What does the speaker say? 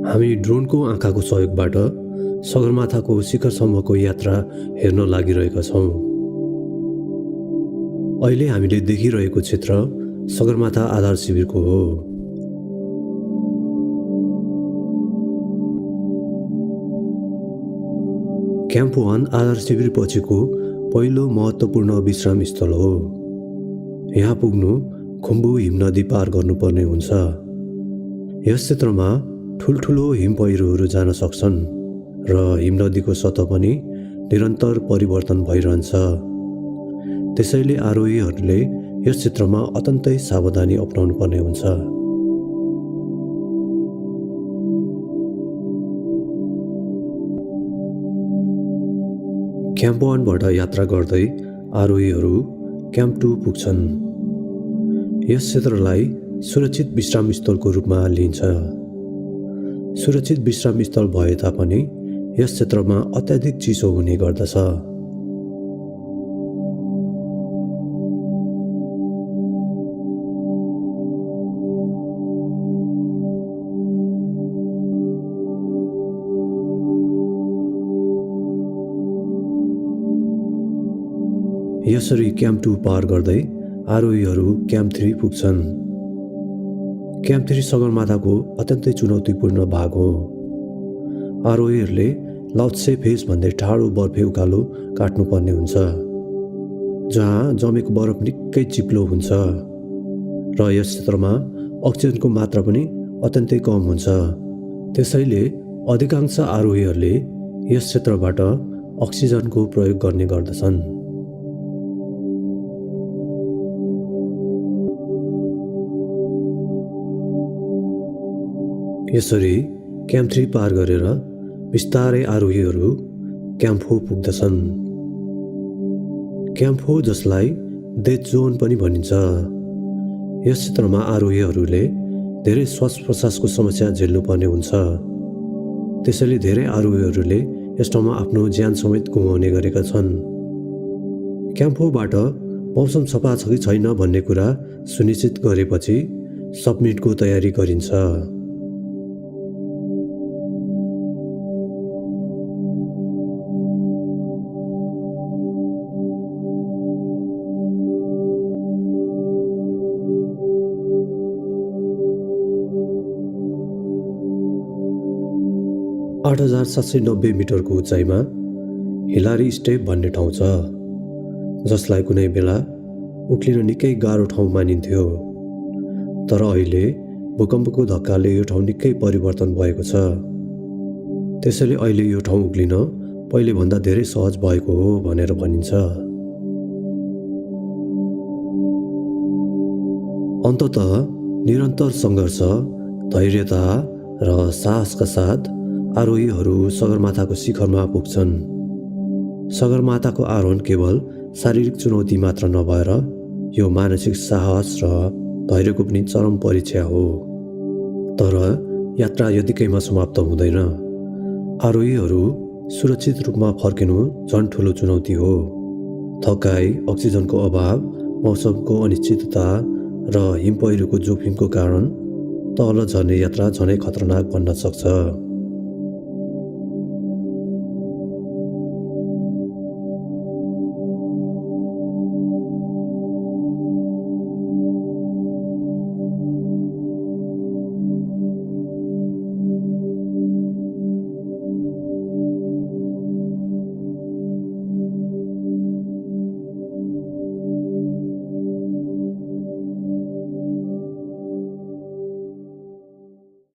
हामी ड्रोनको आँखाको सहयोगबाट सगरमाथाको शिखरसम्मको यात्रा हेर्न लागिरहेका छौँ। अहिले हामीले देखिरहेको क्षेत्र सगरमाथा आधार शिविरको हो। क्याम्प 1 आधार शिविर पछिको पहिलो महत्त्वपूर्ण विश्राम स्थल हो। यहाँ पुग्नु खुम्बु हिमनदी पार गर्नुपर्ने हुन्छ। यस क्षेत्रमा ठुल्ठुलो हिम पहिरोहरू जान सक्छन् र हिमनदीको सतह पनि निरन्तर परिवर्तन भइरहन्छ। त्यसैले आरोहीहरूले यस क्षेत्रमा अत्यन्तै सावधानी अपनाउनु पर्ने हुन्छ। क्याम्प 1 बाट यात्रा गर्दै आरोहीहरू क्याम्प 2 पुग्छन्। यस क्षेत्रलाई सुरक्षित विश्राम स्थलको रूपमा लिइन्छ। सुरक्षित विश्राम स्थल भए तापनि यस क्षेत्रमा अत्याधिक चिसो हुने गर्दछ। यसरी क्याम्प 2 पार गर्दै आरोहीहरू क्याम्प 3 पुग्छन्। क्याम्प 3 सगरमाथाको अत्यन्तै चुनौतीपूर्ण भाग हो। आरोहीहरूले लाउत्से फेस भन्दै ठाडो बर्फे उकालो काट्नुपर्ने हुन्छ, जहाँ जमेको बरफ निकै चिप्लो हुन्छ र यस क्षेत्रमा अक्सिजनको मात्रा पनि अत्यन्तै कम हुन्छ। त्यसैले अधिकांश आरोहीहरूले यस क्षेत्रबाट अक्सिजनको प्रयोग गर्ने गर्दछन्। यसरी क्याम्प 3 पार गरेर बिस्तारै आरोहीहरू क्याम्प 4 पुग्दछन्। क्याम्प 4 जसलाई डेथ जोन पनि भनिन्छ। यस क्षेत्रमा आरोहीहरूले धेरै श्वास प्रश्वासको समस्या झेल्नुपर्ने हुन्छ। त्यसैले धेरै आरोहीहरूले यस ठाउँमा आफ्नो ज्यान समेत गुमाउने गरेका छन्। क्याम्प 4 बाट मौसम सफा छ कि छैन भन्ने कुरा सुनिश्चित गरेपछि सबमिटको तयारी गरिन्छ। 8790 मिटरको उचाइमा हिलारी स्टेप भन्ने ठाउँ छ, जसलाई कुनै बेला उक्लिन निकै गाह्रो ठाउँ मानिन्थ्यो। तर अहिले भूकम्पको धक्काले यो ठाउँ निकै परिवर्तन भएको छ। त्यसैले अहिले यो ठाउँ उक्लिन पहिलेभन्दा धेरै सहज भएको हो भनेर भनिन्छ। अन्ततः निरन्तर सङ्घर्ष, धैर्यता र साहसका साथ आरोहीहरू सगरमाथाको शिखरमा पुग्छन्। सगरमाथाको आरोहण केवल शारीरिक चुनौती मात्र नभएर यो मानसिक साहस र धैर्यको पनि चरम परीक्षा हो। तर यात्रा यतिकैमा समाप्त हुँदैन। आरोहीहरू सुरक्षित रूपमा फर्किनु झन् ठुलो चुनौती हो। थकाइ, अक्सिजनको अभाव, मौसमको अनिश्चितता र हिम पहिरोको जोखिमको कारण तल झर्ने यात्रा झनै खतरनाक बन्न सक्छ।